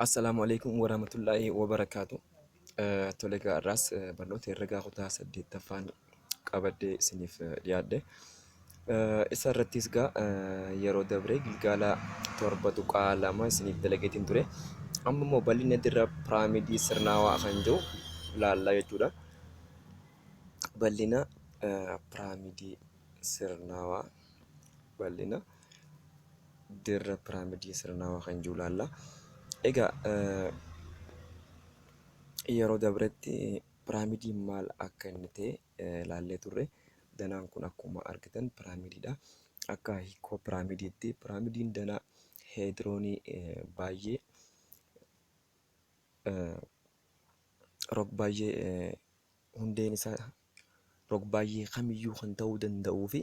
Assalaamu alaikum warahmatullaahi wabarakaatu. Tole egaa har'aas barnoota herregaa kutaa 8ffaan qabadhee isiniif dhiyaadhe. Isa irrattis egaa yeroo dabre gilgaala 7.2 isiniif dalageetiin ture. Amma immoo bal'ina dirra piraamidii sirnaawaa kan jiru laallaa jechuudha. Bal'ina piraamidii sirnaawaa bal'ina dirra piraamidii sirnaawaa kan jiru laalla. Egaa yeroo dabretti piraamidiin maal akka inni ta'e laallee turre. Danaan kun akkuma argitan piraamidiidha. Akka hiikoo piraamidiitti piraamidiin danaa heediroonii baay'ee rog-baay'ee hundeen isaa rog-baay'ee kamiyyuu kan ta'uu danda'uu fi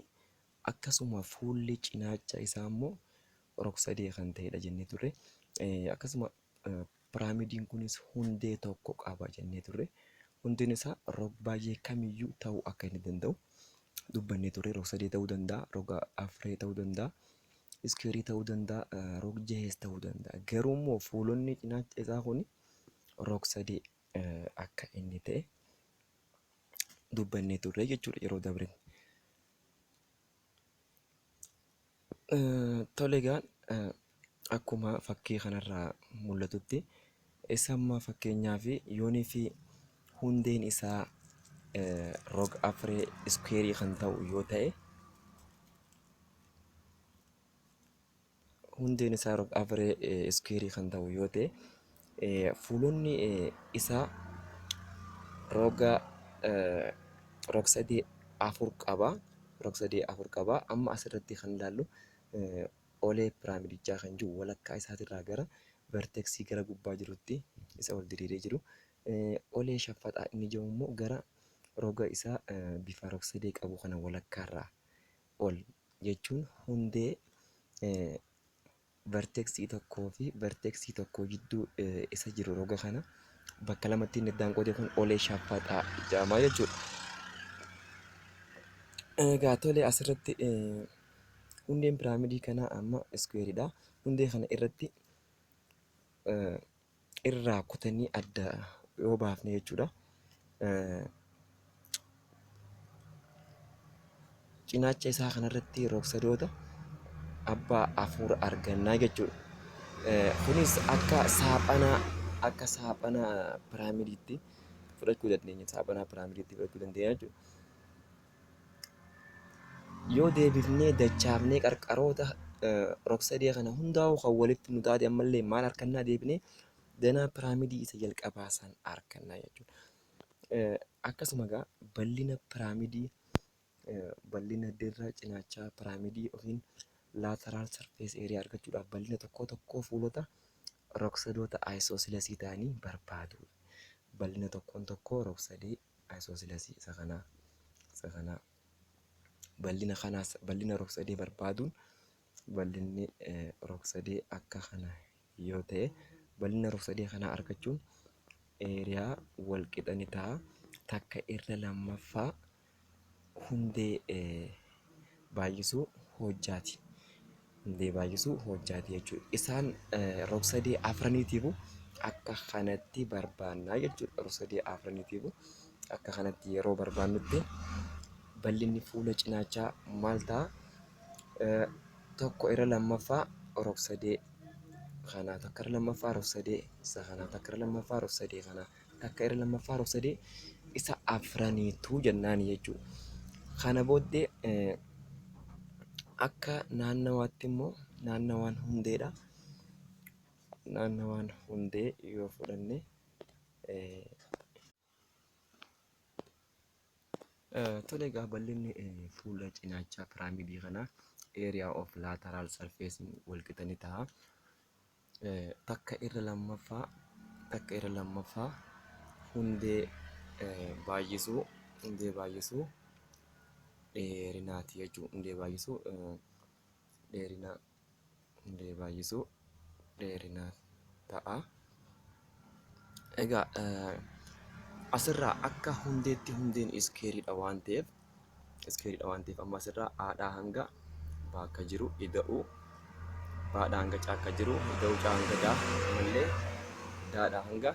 akkasuma fuulli cinaacha isaa immoo rog-sadee kan ta'edha jennee turre. Akkasuma piraamidiin kunis hundee tokko qaba jennee turre. Hundeen isaa rog-baay'ee kamiyyuu ta'uu akka inni danda'u dubbannee turre. Rog-sadee ta'uu danda'a, rog-afree ta'uu danda'a, iskeerii ta'uu danda'a, rog-jahees ta'uu danda'a. Garuu immoo fuulonni cinaacha isaa kun rog-sadee akka inni ta'e dubbannee turre jechuudha yeroo dabre. Tole egaa akkuma fakkii kanarraa mul'atutti isa amma fakkeenyaaf yoonii fi hundeen isaa rog afree iskuweerii kan ta'u yoo ta'e hundeen isaa rog afree iskuweerii kan ta'u yoo ta'e fuulonni isaa roga rog-sadee afur qaba. Rog-sadee afur qaba. Amma asirratti kan ilaallu olee piraamidichaa kan jiru walakkaa isaatirraa gara verteksii gara gubbaa jirutti isa ol diriiree jiru. Olee shaffaxaa inni jiru immoo gara roga isaa bifa rog-sadee qabu kana walakkaarraa ol jechuun hundee verteksii tokkoo fi verteksii tokkoo jidduu isa jiru roga kana bakka lamatti inni addaan qoode kun olee shaffaxaa jedhama jechuudha. Egaa tole asirratti hundeen piraamidii kanaa amma iskuweeridha. Hundee kana irratti irraa kutanii adda yoo baafne jechuudha. Cinaacha isaa kanarratti rogsadoota abbaa afuur argannaa jechuudha. Kunis akka saaphanaa akka saaphanaa piraamidiitti fudhachuu dandeenya. Saaphanaa piraamidiitti fudhachuu dandeenya jechuudha. Yoo deebifnee dachaafnee qarqaroota rogsadee kana hundaa'u kan walitti nu taate ammallee maal argannaa deebinee danaa piraamidii isa jalqabaa san argannaa jechuudha. Akkasuma egaa bal'ina piraamidii bal'ina dirra cinaachaa piraamidii yookiin lateral surface area argachuudhaaf bal'ina tokkoo tokkoo fuulota rogsadoota ayisoosilasii ta'anii barbaadu. Bal'ina tokkoon tokkoo rogsadee ayisoosilasii isa kanaa isa kanaa bal'ina kanaas bal'ina rogsadee barbaaduun bal'inni rogsadee akka kana yoo ta'e bal'ina rogsadee kanaa argachuun eeriyaa wal qixa ni ta'a takka irra lammaffaa hundee baay'isuu hojjaati. Hundee baay'isuu hojjaati jechuudha. Isaan rogsadee afraniitiifu akka kanatti barbaannaa jechuudha. Rogsadee afraniitiifu akka kanatti yeroo barbaannutti bal'inni fuula cinaachaa maal ta'a? Tokko irra lammaffaa rogsadee kanaa takka irra lammaffaa rogsadee isa kanaa takka irra lammaffaa rogsadee kanaa takka irra lammaffaa rogsadee isa afraniitu jennaani jechuudha. Kana booddee akka naannawaatti immoo naannawaan hundeedha. Naannawaan hundee yoo fudhanne Tole egaa bal'inni fuula cinaachaa piraamidii kanaa area of lateral surface wal qixa ni ta'a. Takka irra lammaffaa takka irra lammaffaa hundee baay'isuu hundee baay'isuu dheerinaati jechuudha. Hundee baay'isuu dheerina hundee baay'isuu dheerina ta'a. Egaa asirraa akka hundeetti hundeen iskeeriidha waan ta'eef iskeeriidha waan ta'eef amma asirraa aadhaa hanga baakka jiru ida'uu baadhaa hanga caakka jiru ida'uu caa hanga daa ammallee Daadhaa hanga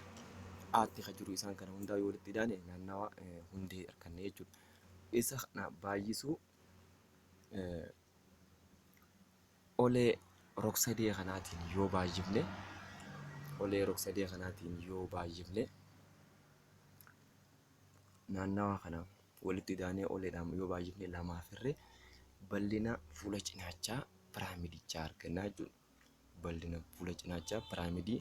Aatti kan jiru isaan kana hundaa yoo walitti idaane naannawa hundee arganna jechuudha. Isa kana baay'isuu olee rog-sadee kanaatiin yoo baay'ifne, olee rog-sadee kanaatiin yoo baay'ifne, naannawa kana walitti idaanee oleedhaan yoo baay'ifne lamaaf hirre bal'ina fuula cinaachaa piraamidichaa arganna jechuudha. Bal'ina fuula cinaachaa piraamidii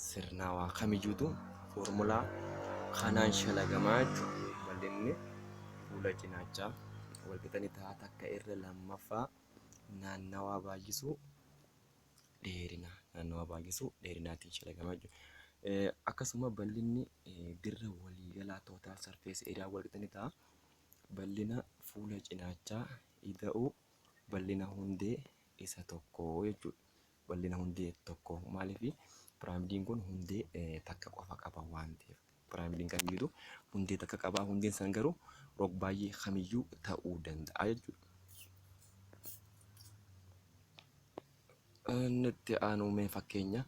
sirnaawaa kamiyyuutu foormulaa kanaan shalagamaa jechuudha. Bal'inni fuula cinaachaa walqixa ni ta'a takka irra lammaffaa naannawaa baay'isuu dheerina, naannawaa baay'isuu dheerinaatiin shalagamaa jechuudha. Akkasuma bal'inni dirra waliigalaa total surface area walqixa ni ta'a bal'ina fuula cinaachaa ida'uu bal'ina hundee isa tokko jechuudha. Bal'ina hundee tokko maaliif? Piraamidiin kun hundee takka qofa qaba waan ta'eef. Piraamidiin kamiyyuu hundee takka qaba. Hundeen san garuu rog baay'ee kamiyyuu ta'uu danda'a jechuudha. Inni itti aanu mee fakkeenya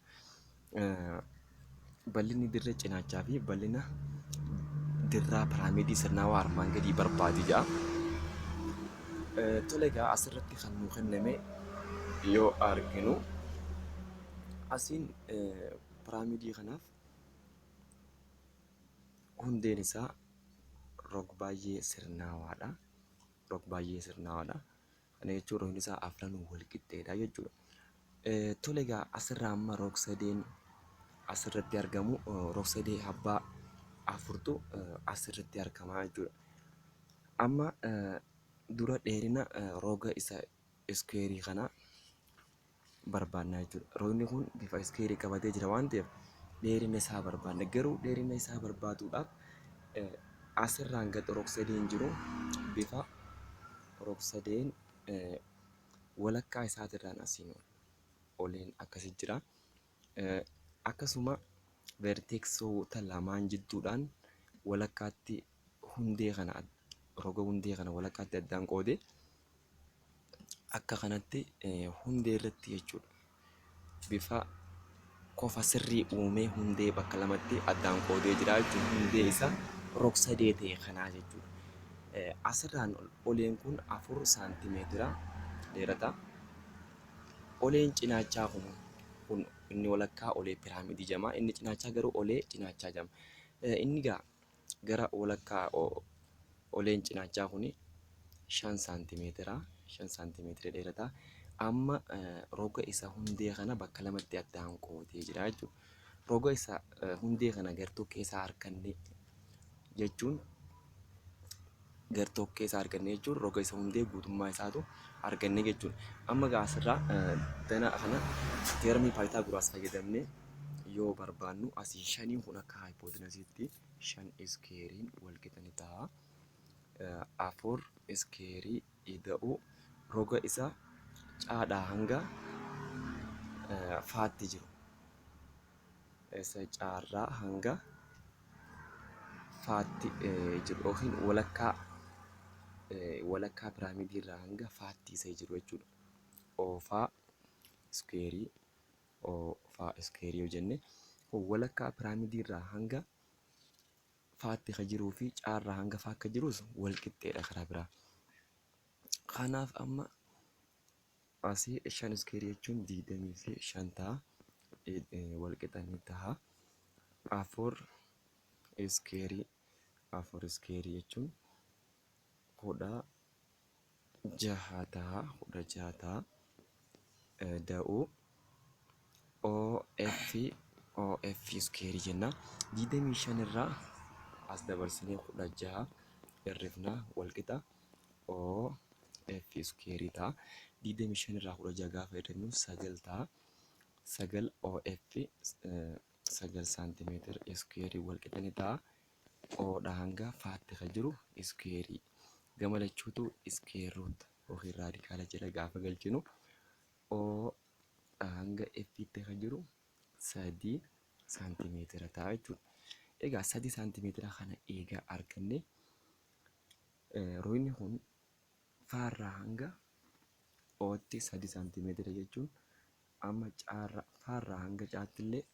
bal'inni dirra cinaachaa fi bal'ina dirraa piraamidii sirnaawaa armaan gadii barbaadi jedha. Tole egaa asirratti kan nuu kenname yoo arginu asiin piraamidii kanaaf hundeen isaa rog baay'ee sirnaawaadha. Rog baay'ee sirnaawaadha. Kana jechuun rogni isaa afranuu wal qixxeedha jechuudha. Tole egaa asirraa amma rog-sadeen asirratti argamu rog-sadee abbaa afurtu asirratti argama jechuudha. Amma dura dheerina roga isa iskuweerii kana barbaanna jechuudha. Rogni kun bifa iskuweerii qabatee jira waan ta'eef dheerina isaa barbaanna. Garuu dheerina isaa barbaaduudhaaf asirraan gad rog-sadeen jiru bifa rog-sadeen walakkaa isaatirraan asiin oleen akkasi jira. Akkasuma verteeksoota lamaan jidduudhaan walakkaatti hundee kana, roga hundee kana walakkaatti addaan qoodee akka kanatti hundee irratti jechuudha. Bifa kofa sirrii uumee hundee bakka lamatti addaan qoodee jira jechuudha. Hundee isa rog-sadee ta'e kanaa jechuudha. Asirraan oleen kun 4 saantimeetira dheerata. Oleen cinaachaa kun inni walakkaa olee piraamidii jedhama. Inni cinaachaa garuu olee cinaachaa jedhama. Inni gaa gara walakkaa oleen cinaachaa kun 5 saantimeetira, 5 saantimeetira dheerata. Amma roga isa hundee kana bakka lamatti addaan qoodee jira jechuudha. Roga isa hundee kana gartokkee isaa arganne jechuun, gartokkee isaa arganne jechuun roga isa hundee guutummaa isaatu arganne jechuudha. Amma gaa asirraa dana kana teeramii Paayitaaguraas fayyadamne yoo barbaannu asii shaniin kun akka haayipootinaziitti 5 iskeeriin wal qixa ni ta'a. 4 iskeerii ida'uu roga isa caadhaa hanga faatti jiru. Isa caarraa hanga faatti jiru yookiin walakkaa piraamidii irraa hanga faatti isa jiru jechuudha. Oofaa iskeerii, oofaa iskeerii yoo jenne walakkaa piraamidii irraa hanga faatti ka jiruu fi caarraa hanga faa akka jirus wal qixxeedha karaa biraa. Kanaaf amma asii 5 iskeerii jechuun 25 ta'a, wal qixa ni ta'a. 4 iskeerii, 4 iskeerii jechuun 16 ta'a, 16 ta'a. Da'uu OF, OF iskeerii jenna. 25 irraa as dabarsinee 16 hir'ifna, wal qixa OF iskeerii ta'a. 25 irraa 16 gaafa hir'ifnu 9 ta'a. 9 OF, 9 saantimeetira iskeerii wal qixa ni ta'a. Oodha hanga faatti kan jiru iskeerii. Gama lachuutu iskeer ruut yookiin raadikaala jala gaafa galchinu O hanga F tti kan jiru 3 saantimeetira ta'a jechuudha. Egaa 3 saantimeetira kana eegaa arganne, rogni kun faarraa hanga Ootti 3 saantimeetira jechuun amma caarra faarraa hanga caatti illee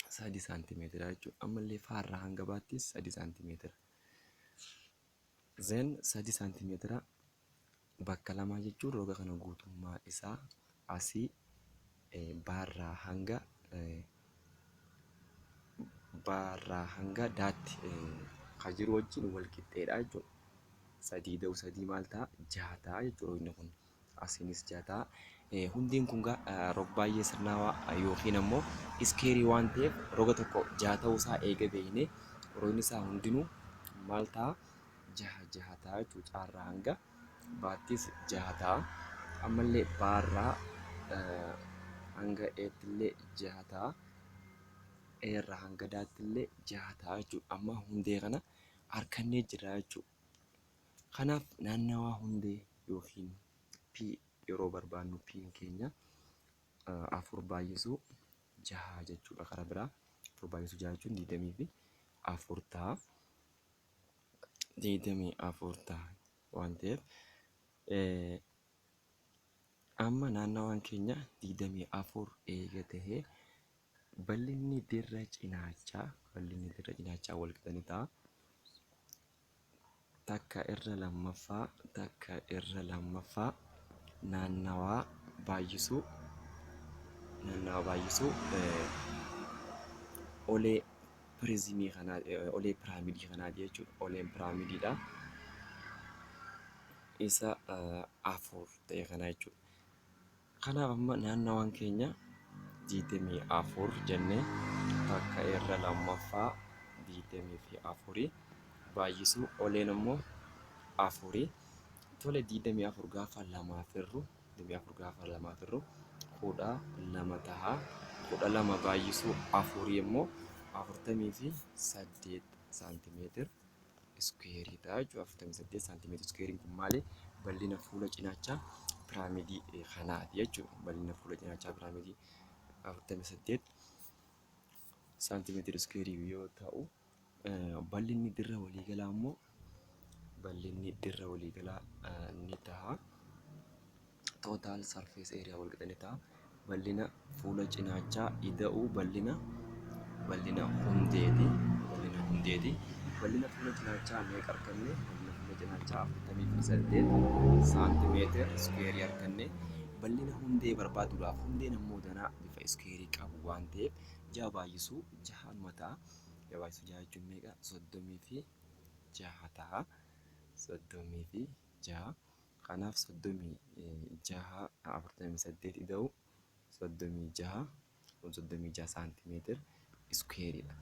3 saantimeetira jechuudha. Ammallee faarraa hanga baattis 3 saantimeetira. Then 3 saantimeetira bakka lamaa jechuun roga kana guutummaa isaa asii baarraa hanga baarraa hanga daatti kan jiru wajjin wal qixxeedha jechuudha. 3 da'u 3 maal ta'a? 6 ta'a jechuudha inni kun. Asiinis 6 ta'a. Hundeen kun gaa rog baay'ee sirnaawaa yookiin ammoo iskeerii waan ta'eef roga tokko 6 ta'uu isaa eega beeknee rogni isaa hundinuu maal ta'a? 6 6 ta'a jechuudha. Caarraa hanga baattis 6 ta'a. Ammallee baarraa hanga eettillee 6 ta'a. Eerraa hanga daattillee 6 ta'a jechuudha. Amma hundee kana harkannee jira jechuudha. Kanaaf naannawaa hundee yookiin P yeroo barbaannu P'n keenya 4 baay'isuu 6 jechuudha. Karaa biraa 4 baay'isuu 6 jechuun 24 ta'a. 24 ta'a waan ta'eef amma naannawaan keenya 24 eega tahee bal'inni dirra cinaachaa wal qixa ni ta'a. Takka irra lammaffaa takka irra lammaffaa naannawaa baay'isuu olee piriizimii kanaa olee piraamidii kanaati jechuudha. Oleen piraamidiidha. Isa 4 ta'e kana jechuudha. Kanaaf amma naannawaan keenya 24 jennee takka irra lammaffaa 24 baay'isuu oleen ammoo 4. Tole 24 gaafa lamaaf hirru 24 gaafa lamaaf hirru 12 ta'a. 12 baay'isuu 4 immoo 48 saantimeetira iskuweerii ta'a jechuudha. 48 saantimeetira iskuweeriin kun maali? Bal'ina fuula cinaachaa piraamidii kanaati jechuudha. Bal'ina fuula cinaachaa piraamidii 48 saantimeetira iskuweerii yoo ta'u, bal'inni dirra waliigalaa immoo bal'inni dirra waliigalaa ni ta'a. Total surface area wal qixa ni ta'a. Bal'ina fuula cinaachaa ida'uu bal'ina hundeeti. Bal'ina hundeeti. Bal'ina fuula cinaachaa meeqa arganne? Bal'ina fuula cinaachaa 48 saantimeetira iskuweerii arganne. Bal'ina hundee barbaaduudhaaf hundeen ammoo danaa bifa iskuweerii qabu waan ta'eef 6 baay'isuu 6 ta'a. 6 baay'isuu 6 jechuun meeqa? 36 ta'a. 36. Kanaaf 36 48 ida'u 36 kun 36 saantimeetira iskuweeriidha.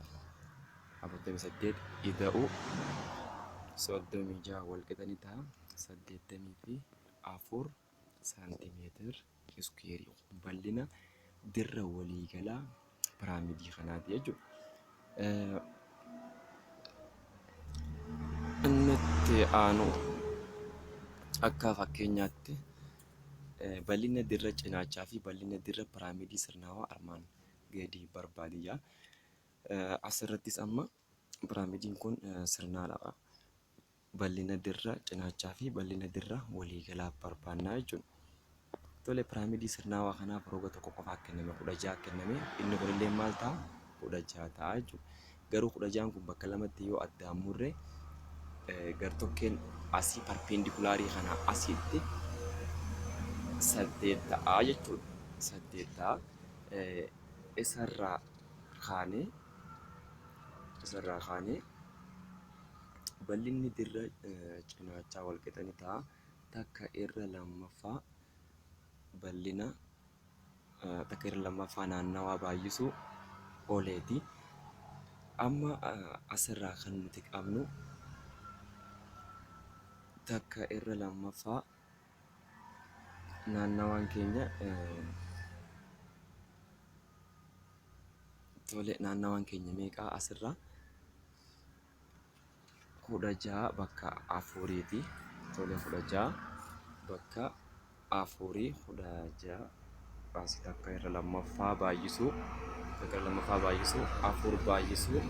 48 ida'u 36 wal qixa ni ta'a. 84 saantimeetira iskuweerii bal'ina dirra waliigalaa piraamidii kanaati jechuudha. Inni itti aanu akka fakkeenyaatti bal'ina dirra cinaachaa fi bal'ina dirra piraamidii sirnaawaa armaan gadii barbaadi jedha. Asirrattis amma piraamidiin kun sirnaadha. Bal'ina dirra cinaachaa fi bal'ina dirra waliigalaa barbaannaa jechuudha. Tole piraamidii sirnaawaa kanaaf roga tokko qofaa kenname 16 kenname inni kunillee maal ta'a? 16 ta'a jechuudha. Garuu 16 kun bakka lamatti yoo addaan murre gartokkeen asii parpendikulaarii kana asitti 8 ta'a jechuudha. 8 ta'a. Isarraa kaanee bal'inni dirra cinaachaa wal qixa ni ta'a. Takka irra lammaffaa bal'ina takka irra lammaffaa naannawaa baay'isuu oleeti. Amma asirraa kan nuti qabnu takka irra lammaffaa naannawaan keenya tole naannawaan keenya meeqaa asirraa 16 bakka 4ti. Tole 16 bakka 4 16 asii takka irra lammaffaa baay'isuu takka irra lammaffaa baay'isuu 4 baay'isuu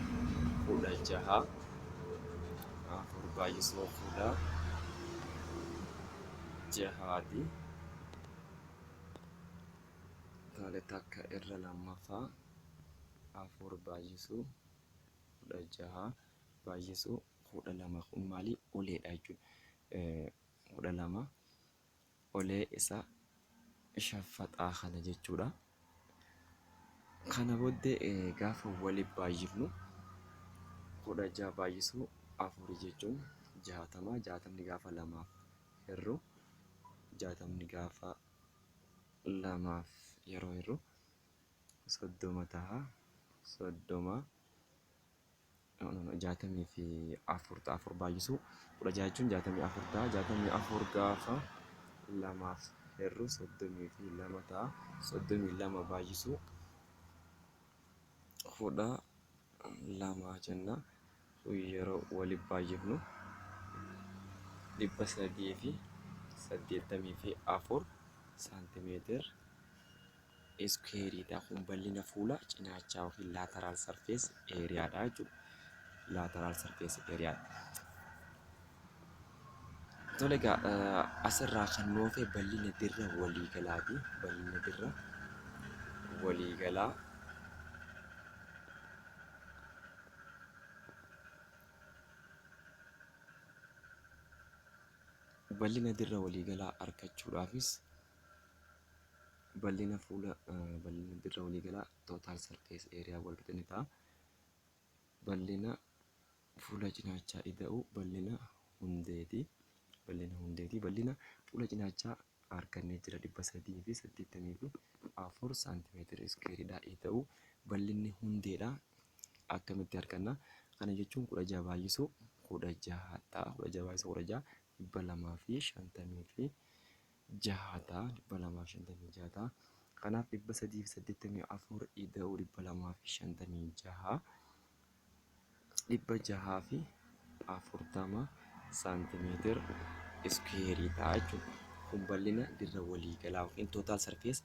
16 4 baay'isuu 16ti. Tole takka irra lammaffaa 4 baay'isuu 16 baay'isuu 12 kun maali? Oleedha jechuudha. 12 olee isa shaffaxaa kana jechuudha. Kana booddee gaafa waliif baay'ifnu 16 baay'isuu 4 jechuun 60. 60 gaafa 2 hirru 60 gaafa 2 yeroo hirru 30 ta'a. 30 64 ta'a. 4 baay'isuu 16 jechuun 64 ta'a. 64 gaafa 2 hirru 32 ta'a. 32 baay'isuu 12 jenna. Yeroo waliif baay'ifnu 384 saantimeetir iskuweeriidha. Kun bal'ina fuula cinaachaa yookiin lateral surface areaadha jechuudha. Lateral surface areaadha. Tole egaa asirraa kan nu hafe bal'ina dirra waliigalaati. Bal'ina dirra waliigalaa bal'ina dirra waliigalaa argachuudhaafis bal'ina fuula bal'ina dirra waliigalaa total surface area wal qixa ni ta'a. Bal'ina fuula cinaachaa ida'uu bal'ina hundeeti. Bal'ina hundeeti. Bal'ina fuula cinaachaa argannee jira 384 saantimeetira iskuweeriidha ida'uu bal'inni hundeedha. Akkamitti arganna? Kana jechuun 16 baay'isuu 16 ta'a. 16 baay'isuu 16 256 ta'a. 256 ta'a. Kanaaf 384 ida'uu 256 640 saantimeetira iskuweerii ta'a jechuudha. Kun bal'ina dirra waliigalaa yookiin total surface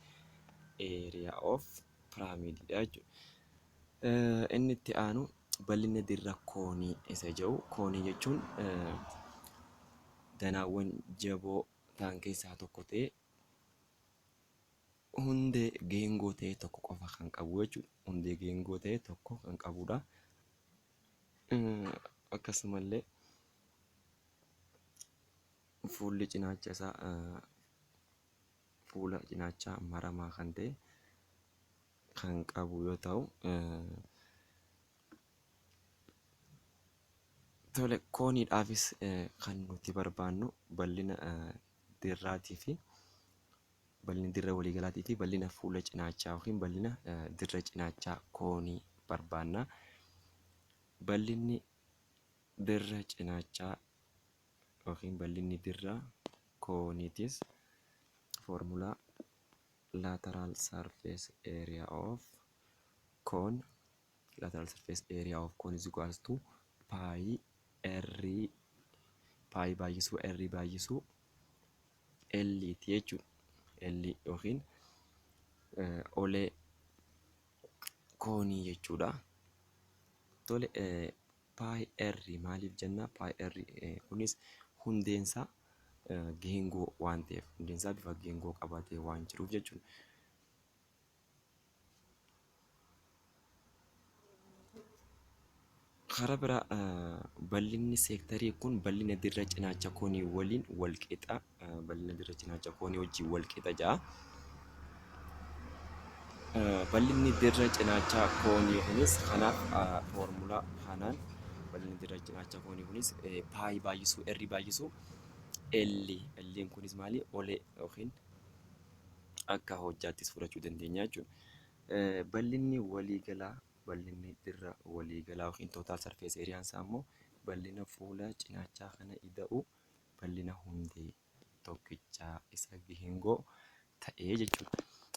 area of pyramididha jechuudha. Inni itti aanu bal'ina dirra koonii isa jedhu. Koonii jechuun danaawwan jaboo ta'an keessaa tokko ta'ee hundee geengoo ta'e tokko qofa kan qabu jechuudha. Hundee geengoo ta'e tokko kan qabudha. Akkasumallee fuulli cinaacha isaa fuula cinaachaa maramaa kan ta'e kan qabu yoo ta'u, tole kooniidhaafis kan nuti barbaannu bal'ina dirraatii fi bal'ina dirra waliigalaatii fi bal'ina fuula cinaachaa yookiin bal'ina dirra cinaachaa koonii barbaanna. Bal'inni dirra cinaachaa yookiin bal'inni dirra kooniitis foormulaa lateral surface area of cone, lateral surface area of cone is equals to pi r, pi baay'isuu r baay'isuu l ti jechuudha. L yookiin olee koonii jechuudha. Tole pi r maaliif jenna? Pi r kunis hundeensaa geengoo waan ta'eef, hundeensaa bifa geengoo qabatee waan jiruuf jechuudha. Karaa biraa bal'inni seektarii kun bal'ina dirra cinaacha koonii waliin wal qixa. Bal'ina dirra cinaacha koonii wajjin wal qixa ja'a. Bal'inni dirra cinaacha koonii kunis kanaaf foormulaa kanaan bal'inni dirra cinaacha koonii kunis pi baay'isuu r baay'isuu l. L'n kunis maali? Olee yookiin akka hojjaattis fudhachuu dandeenya jechuudha. Bal'inni waliigalaa bal'inni dirra waliigalaa yookiin total surface area isaa immoo bal'ina fuula cinaachaa kana ida'uu bal'ina hundee tokkichaa isa geengoo ta'ee jechuudha.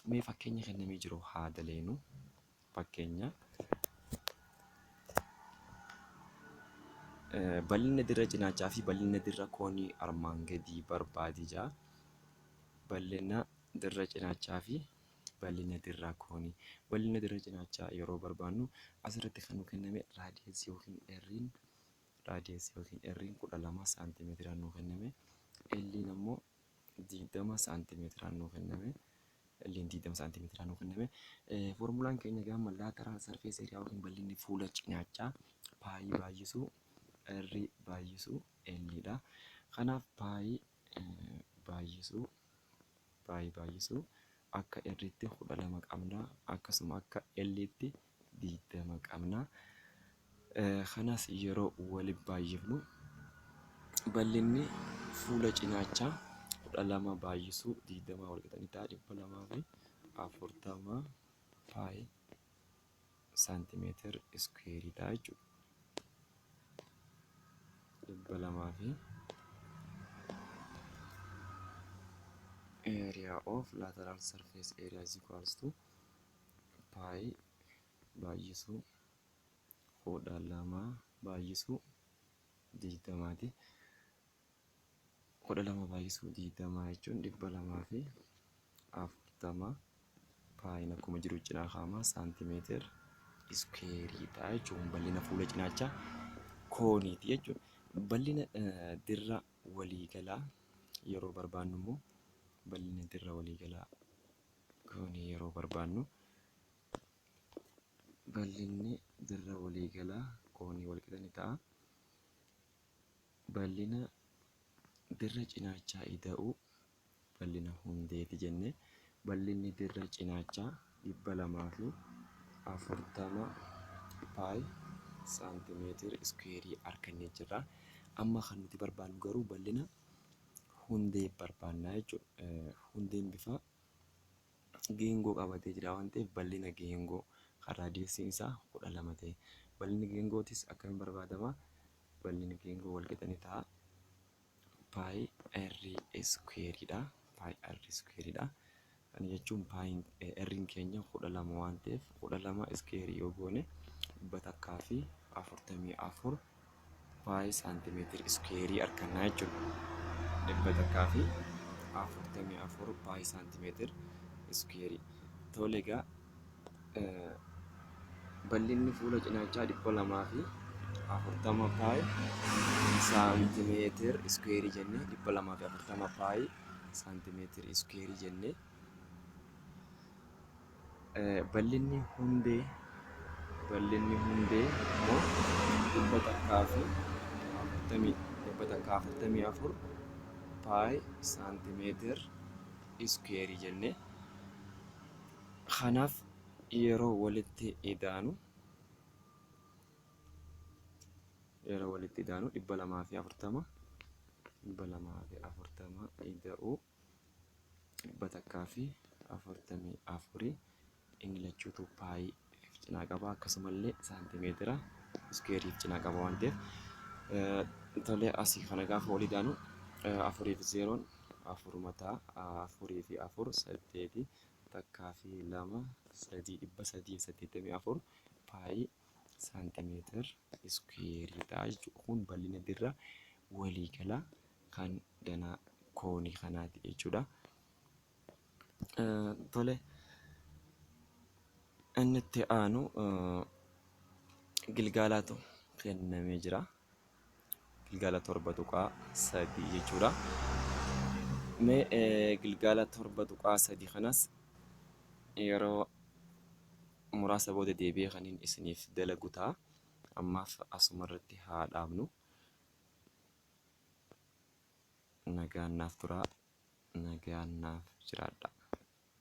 Mee fakkeenya kennamee jiru haa daleenu. Fakkeenya bal'ina dirra cinaachaa fi bal'ina dirra koonii armaan gadii barbaadi jaa. Bal'ina dirra cinaachaa fi bal'ina dirra koonii. Bal'ina dirra cinaachaa yeroo barbaannu asirratti kan nu kenname raadiyeesii yookiin r'n raadiyeesii yookiin r'n 12 saantimeetiraan nu kenname. L'n ammoo 20 saantimeetiraan nu kenname. L'n 20 saantimeetiraa nuu kenname. Foormulaan keenya gama lateral surface area yookiin bal'inni fuula cinaachaa pi baay'isuu R baay'isuu L dha. Kanaaf pi baay'isuu pi baay'isuu akka R'tti 12 qabna, akkasuma akka L'tti 20 qabna. Kanas yeroo waliin baay'ifnu bal'inni fuula cinaachaa 12 baay'isuu 20 wal qixa ni ta'a 240 pi saantimeetir iskuweerii ta'a jechuudha. 200 fi area of lateral surface area is equals to pi baay'isuu 12 baay'isuu 20ti. 12 baay'isuu 20 jechuun 240 pi'n akkuma jiru cinaa kaa'ama saantimeetir iskuweerii ta'a jechuun bal'ina fuula cinaachaa kooniiti jechuudha. Bal'ina dirra waliigalaa yeroo barbaannu immoo bal'ina dirra waliigalaa koonii yeroo barbaannu bal'inni dirra waliigalaa koonii walqixa ni ta'a. Bal'ina dirra cinaachaa ida'uu bal'ina hundeeti jenne bal'inni dirra cinaachaa 240 pi saantimeetir iskuweerii argannee jirra. Amma kan nuti barbaannu garuu bal'ina hundee barbaannaa jechuudha. Hundeen bifa geengoo qabatee jira waan ta'eef bal'ina geengoo kan raadiyeesiin isaa 12 ta'e. Bal'inni geengootis akkamiin barbaadama? Bal'inni geengoo wal qixa ni ta'a. Pi r iskuweeriidha. Pi r iskuweeriidha. Kana jechuun pi'n r'n keenya 12 waan ta'eef 12 iskuweerii yoo goone 144 pi saantimeetir iskuweerii argannaa jechuudha. 144 pi saantimeetir iskuweerii. Tole egaa bal'inni fuula cinaachaa 240 pi saantimeetir iskuweerii jennee 240 pi saantimeetir iskuweerii jennee bal'inni hundee immoo 144 pi saantimeetir iskuweerii jennee kanaaf yeroo walitti idaanu 240 240 ida'uu 144 inni lachuutu pi cinaa qaba akkasumallee saantimeetira iskuweeriif cinaa qaba waan ta'eef tolee asii kana gaafa walii idaanu 4 fi 0 4 mataa 4 fi 4 8 takkaa fi 2 3 384 pi saantimeetir iskuweerii ta'a jechuudha. Kun bal'ina dirra waliigalaa kan danaa koonii kanaati jechuudha. Tole inni itti aanu gilgaalaatu kennamee jira. Gilgaala 7.3 jechuudha. Mee gilgaala 7.3 kanas yeroo muraasa booda deebi'ee kan inni isiniif dalagu ta'a. Ammaaf asuma irratti haa dhaabnu. Nagaan naaf turaa. Nagaan naaf jiraadhaa.